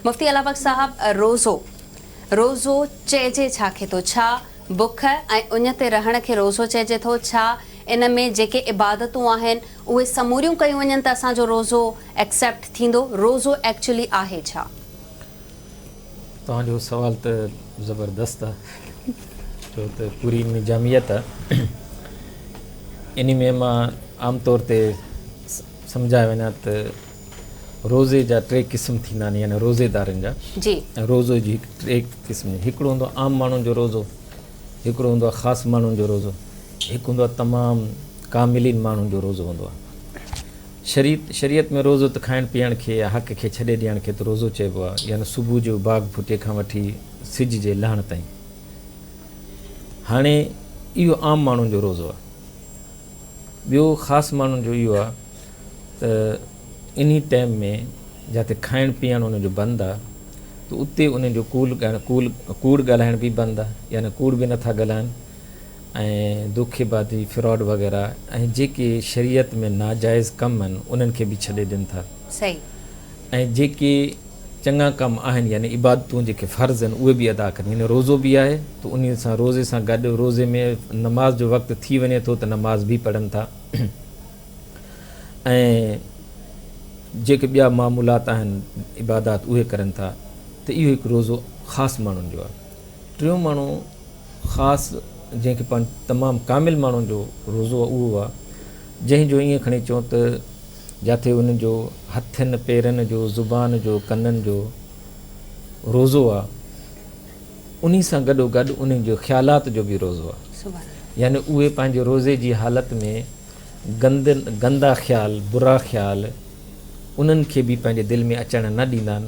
مفتي الله بخش صاحب روزو روزو چئجي ڇا کي ٿو؟ ڇا بک ۽ اڃ تي رهڻ کي روزو چئجي ٿو؟ ڇا ان ۾ جيڪي عبادتون آهن اهي سموريون ڪيون وڃن ته اسان جو روزو ايڪسيپٽ ٿيندو؟ روزو ايڪچولي آهي ڇا؟ توهان جو سوال ته زبردست آ ڇو ته پوري ان ۾ جامعيت آ انهي ۾ مان عام طور تي سمجهايو وڃان ته روزي جا ٽي قسم ٿيندا آهن يعني روزيدارن جا جي روزو جي ٽي قسم هڪڙو هوندو آهي عام ماڻهن جو روزو هڪڙو هوندو آهي خاص ماڻهن جو روزو هڪ هوندو آهي تمام ڪاملين ماڻهن جو روزو هوندو آهي شريعت شريعت ۾ روزو ته کائڻ پيئڻ کي يا حق کي ڇڏي ڏيڻ کي ته روزو چئبو آهي يعني صبح جو باغ ڦٽي کان وٺي سج جي لهڻ تائين هاڻي اهو عام ماڻهن جو روزو آهي ٻيو خاص ماڻهن جو اهو آهي ته انهي ٽائيم ۾ جاتي کائڻ پيئڻ انهن جو بند آهي ته اتي انهن جو ڪول ڪول ڪوڙ ڳالهائڻ به بند آهي يعني ڪوڙ به نٿا ڳالهائن ۽ دوکي بازي فراڊ وغيره ۽ جيڪي شريعت ۾ ناجائز ڪم آهن انهن کي به ڇڏي ڏين ٿا صحيح. ۽ جيڪي چڱا ڪم آهن يعني عبادتون جيڪي فرض آهن اهي به ادا ڪن يعني روزو به آهي ته انهي سان روزي سان گڏ روزي ۾ نماز جو وقت ٿي وڃي ٿو ته نماز به پڙهن ٿا ۽ جيڪي ٻيا معمولات آهن عبادات اهي ڪرن ٿا ته اهو هڪ روزو خاص ماڻهن جو آهي ٽيون ماڻهو خاص جنهن کي پاڻ تمام ڪامل ماڻهن جو روزو اهو آهي جنهن جو ائين کڻي چئون ته جاٿي ان جو هٿن، پيرن جو، زبان جو، ڪنن جو روزو آ، انهي سان گڏو گڏ انهن جو خيالات جو به روزو آ. يعني اهي پنهنجي روزي جي حالت ۾ گند گندا خيال، برا خيال انهن کي به پنهنجي دل ۾ اچڻ نه ڏيندا آهن.